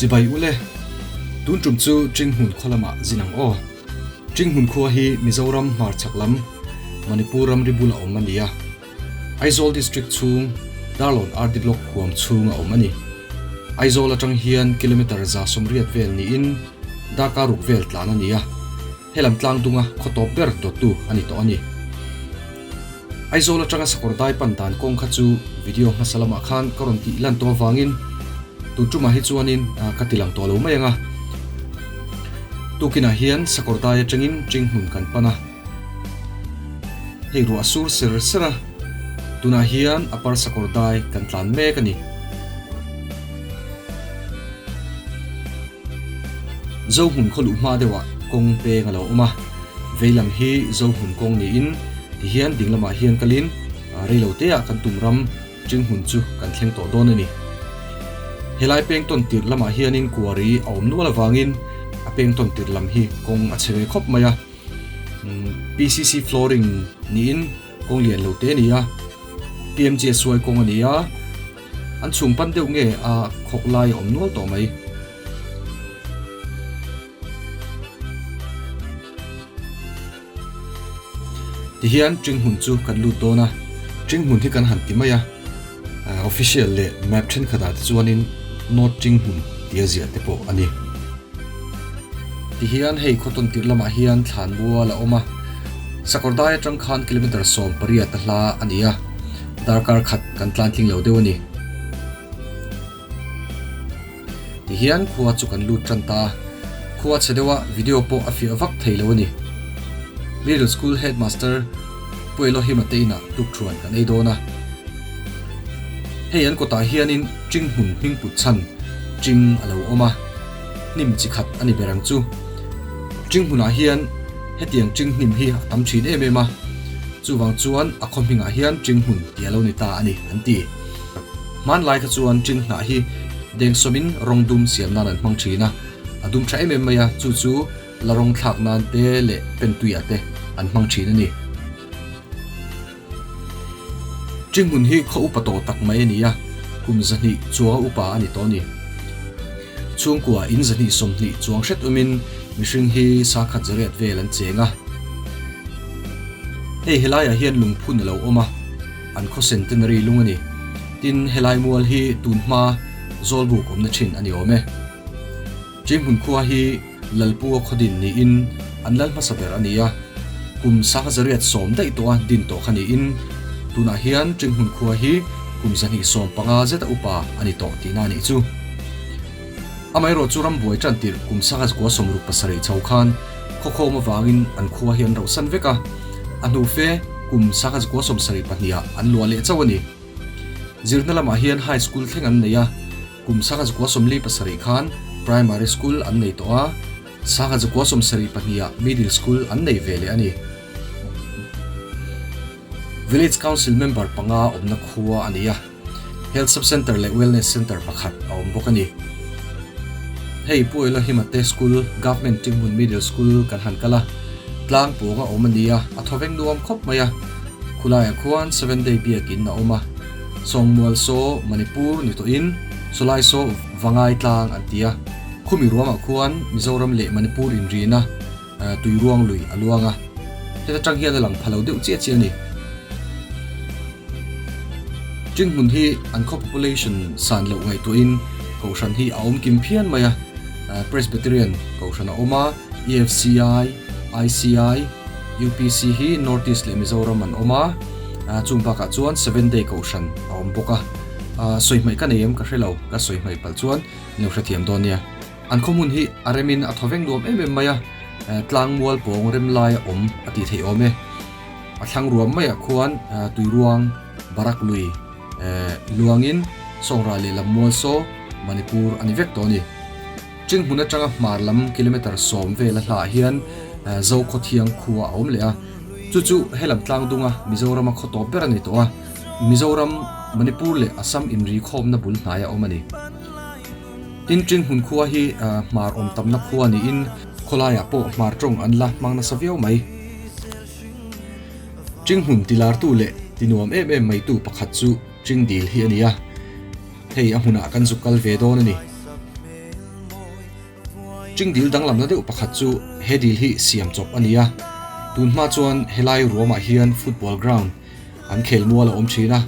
Chibai ule, tun tum chu Chinghmun khaw lamah zin ang aw. Chinghmun khua hi Mizoram hmarchhak lam Manipur ramri bula awm a ni a. Aizawl District chhung Darlawn RD Block huam chhung a awm a ni. Aizawl atang hian kilometre 180 vel niin darkar ruk vel tlan a ni a, helam tlang dunga khaw tawp ber dawttu a ni tawh a ni. Aizawl atanga sakawr dai pan dan kawng kha chu video hmasa lamah khan ka rawn tih lan tawh avangin tun tumah hi chuanin ka ti lang tawh lo mai ang a. Tukinah hian sakawr dai atangin Chinghmun kan pan a. Hei ruah sur ser ser a, tunah hian a par sakawr dai kan tlan mek a ni. Zohmun khaw luh hma deuhah kawng peng a lo awm a, vei lam hi Zohmun kawng niin tihian ding lamah hian kalin reilo teah kan tum ram Chinghmun chu kan thleng tawh dawn a ni. Helai peng tawn tirh lamah hianin kuari a awm nual avangin a peng tawn tirh lam hi kawng a chhe ve khawp mai a. PCC flooring niin kawng lian lo te a ni a, PMGSY kawng a ni a, an chhung pan deuh nge a khawk lai a awm nual tawh mai. Tihian Ṭinghmun chu kan lut dawn a, Ṭinghmun hi kan han ti mai a, official leh map ṭhenkhatah te chuanin North Ṭinghmun tia ziah te pawh a ni. Tihian hei khawtawn tirh lamah hian thlan mual a awm a, sakawr dai atang khan kilometre 18 a hla a ni a, darkar khat kan tlan tling lo deuh a ni. Tihian khua chu kan lut tan ta a, khua chhe deuha video pawh a fiah vak thei lo a ni. Middle School Headmaster Pu Elohim-a te inah tukthuan kan ei dawn a. Hei an kawtah hianin Ching hmun hming put chhan Ching a lo awm a, hnim chi khat a ni ber ang chu. Ching hmunah hian hetiang Ching hnim hi a tam thin em em a, chuvang chuan a khaw hmingah hian Ching hmun tih a lo ni ta a ni an ti. Hmanlai kha chuan Ching hnah hi dengsawmin rawng dum siam nan an hmang thin a, a dum tha em em mai a, chu chu la rawng thlak nan te leh pentuiah te an hmang thin a ni. Ṭinghmun hi khaw upa tawh tak mai a ni a, kum 200 chuanga upa a ni tawh a ni. Chhungkua in 220 chuang hret awmin mihring hi sangkhat zariat vel an cheng a. Hei helaiah hian lungphun a lo awm a, an khaw centenary lung a ni. Tin, helai mual hi tunhma Zawlbuk awmna ṭhin a ni awm e. Ṭinghmun khua hi Lalpu a khaw din niin an lal hmasa ber a ni a, kum 1910 daih tawha din tawh kha niin tunah hian Ṭinghmun khua hi kum 215 zeta upa a ni tawh tihna a nih chu. Amaherawh chu rambuai ṭan tirh kum 1967 chho khan khawkhawm avangin an khua hi an rohsan vek a, a hnu fe kum 1972 ah an luah leh chauh a ni. Zirna lamah hian High School thleng an nei a, Kum 1977 khan Primary School an nei tawh a, 1972 ah Middle School an nei ve leh a ni. Village Council member panga awmna khua a ni a, Health Sub-Centre leh Wellness Centre pakhat a awm bawk a ni. Hei Pu Elohim-a te school, Government Tinghmun Middle School kan han kal a, tlang pawng a awm a ni a, a thawveng nuam khawp mai a. Khulaiah khuan Seven Day Biakin a awm a. Sawngmual saw Manipur ni tawhin sawlai saw Vangai tlang an ti a, khumi ruangah khuan Mizoram leh Manipur inrina tui ruang lui a luang a, heta tang hian a lang pha lo deuh chiah chiah a ni. Ṭinghmun hi an khaw population san loh ngaihtuahin kohhran hi a awm kim phian mai a, Presbyterian kohhran a awm a, EFCI, ICI, UPC hi North East leh Mizoram an awm a, chung bakah chuan Seven Day Kohhran a awm bawk a. Sawi hmaih ka nei em ka hre lo, ka sawi hmaih palh chuan min lo hrethiam dawn nia. An khaw hmun hi a remin a thaw veng nuam em em mai a, tlang mual pawng rem lai a awm a tih theih awm e. A thlang ruam maiah khuan Tuiruang, Barak lui luangin Sawngrah leh Lammual saw Manipur a ni vek tawh a ni. Chinghmun atanga hmar lam kilometre 10 vel a hlaah hian Zokhawthiang khua a awm leh a, chu chu helam tlang dunga Mizorama khaw tawp ber a ni tawh a, Mizoram, Manipur leh Assam inri khawmna bul hnai a awm a ni. Tin, Chinghmun khua hi hmar awm tamna khua niin khawlaiah pawh hmar tawng an la hmang nasa viau mai. Chinghmun tilartu leh tinuam em em maitu pakhat chu Chingdil hi a ni a. Hei a hmunah kan zuk kal ve dawn a ni. Ching dil danglamna deuh pakhat chu he dil hi siam chawp a ni a, tun hma chuan helai ruamah hian football ground an khel mual a awm thin a.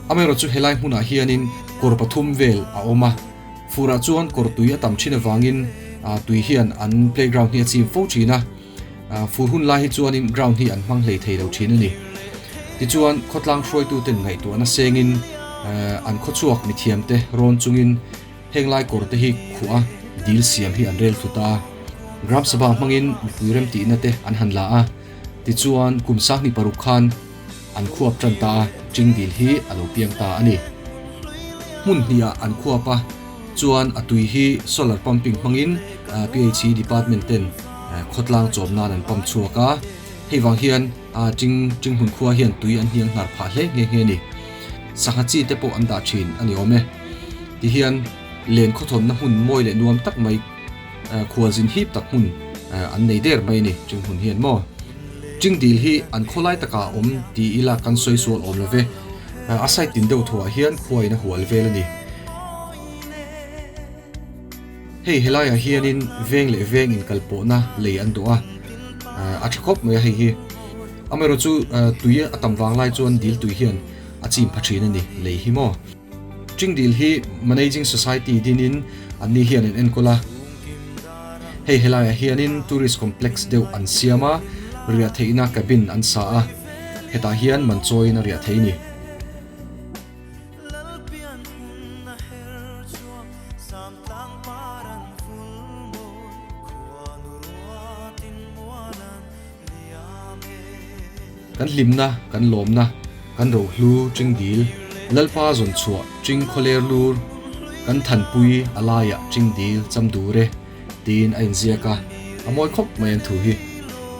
Amaherawhchu helai hmunah hianin kawr pathum vel a awm a, furah chuan kawr tui a tam thin avangin tui hian an playground hi a chim fo thin a. Fur hun lai hi chuanin ground hi an hmang hlei thei lo thin a ni. Tichuan, khawtlang hruaituten ngaihtuahna sengin an khawchhuak mithiamte rawn chungin heng lai kawr te hi khuah a dil siam hi an rel thut a. Gram Sabha hmangin mipui remtihna te an han la a, tichuan kum 26 khan an khuap tan ta a, Ching dil hi a lo piang ta a ni. Hmun hnihah an khuap a, chuan a tui hi solar pumping hmangin PHE department ten khawtlang chawm nan an pump chhuak a, hei vang hian Ching Chinghmun khua hian tui an hniang hnar phah hle nghe nghe a ni. Sangha chi te pawh an dah thin a ni awm e. Tihian len khawthawnna hmun mawi leh nuam tak mai khualzin hip tak hmun an nei der mai a ni Chinghmun hian maw. Ching dil hi an khawlai takah a awm ti ila kan sawi sual awm lo ve. A side tin deuh thuah hian khuain a hual vel a ni. Hei helaiah hianin veng leh veng inkalpawhna lei an duh a, a tha khawp mai a hei hi. Amaherawhchu tui a tam vang lai chuan dil tui hian a chim pha thin a ni lei hi maw. Ching dil hi Managing Society dinin anni hian an enkawl a. Hei helaiah hianin tourist complex deuh an siam a, riah theihna cabin an sa a, hetah hian man chawiin a riah thei a ni. Kan hlimna, kan lawmna, kan rohlu Ching dil, Lalpa zawn chhuah Ching khawler lur, kan thanpui a laiah Ching dil cham dur e, tiin a inziak a, a mawi khawp mai an thu hi.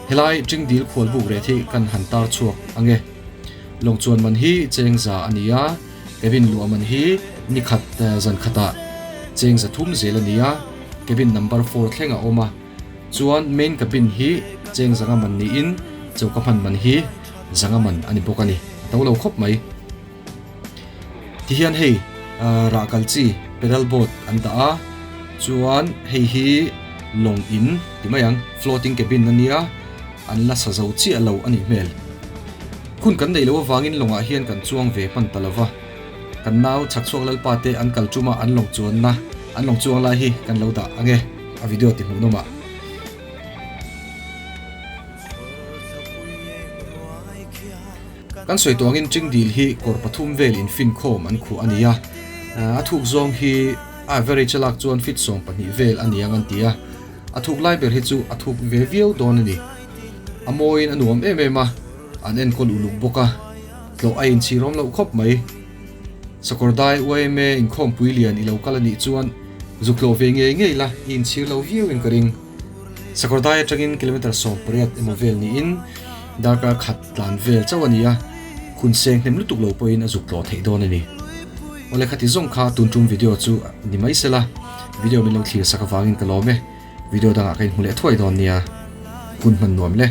Helai Ching dil khual buk ret hi kan han tar chhuak ang e. Lawng chuan man hi cheng za a ni a, cabin luah man hi ni khat zan khatah cheng za thum zel a ni a, cabin number four thleng a awm a. Chuan main cabin hi cheng zanga man niin choka hman man hi zanga man a ni bawk a ni. A to lo khawp mai. Tihian hei rah kal chi pedal boat an dah a, chuan hei hi lawng in ti mai ang, floating cabin a nia, an la sa zo chiah lo a nih hmel. Hun kan neih loh avangin lawngah hian kan chuang ve hman ta lo va. Kan nau chhakchhuak lalpa te an kal ṭuma an lawng chuanna an lawng chuang lai hi kan lo dah ang e a video ti hmuh nawm ah. Kan sawi tawh angin Ching dil hi kawr pathum vel infinkhawm an khuah a ni a, a thuk zawng hi a average a lak chuan feet 12 vel a ni ang an ti a, a thuk lai ber hi chu a thuk ve viau dawn a ni. A mawiin a nuam em em a, an enkawl uluk bawk a. Tlawh a inchhirawm loh khawp mai. Sakawrdai yma inkhawmpui lian i lo kal a nih chuan zuk tlawh ve ngei ngei la i inchhir lo viau in ka ring. Sakawrdai atangin kilometre 18 emaw vel niin darkar khat tlan vel chauh a ni a, hun seng hnem lutuk lo pawhin a zuk tlawh theih dawn a ni. Awle khati zawng kha tun tum video chu ni mai sela, video min lo thlir sak avangin ka lawm e. Video dangah ka inhmu leh thuai dawn nia. Hun hman nuam le.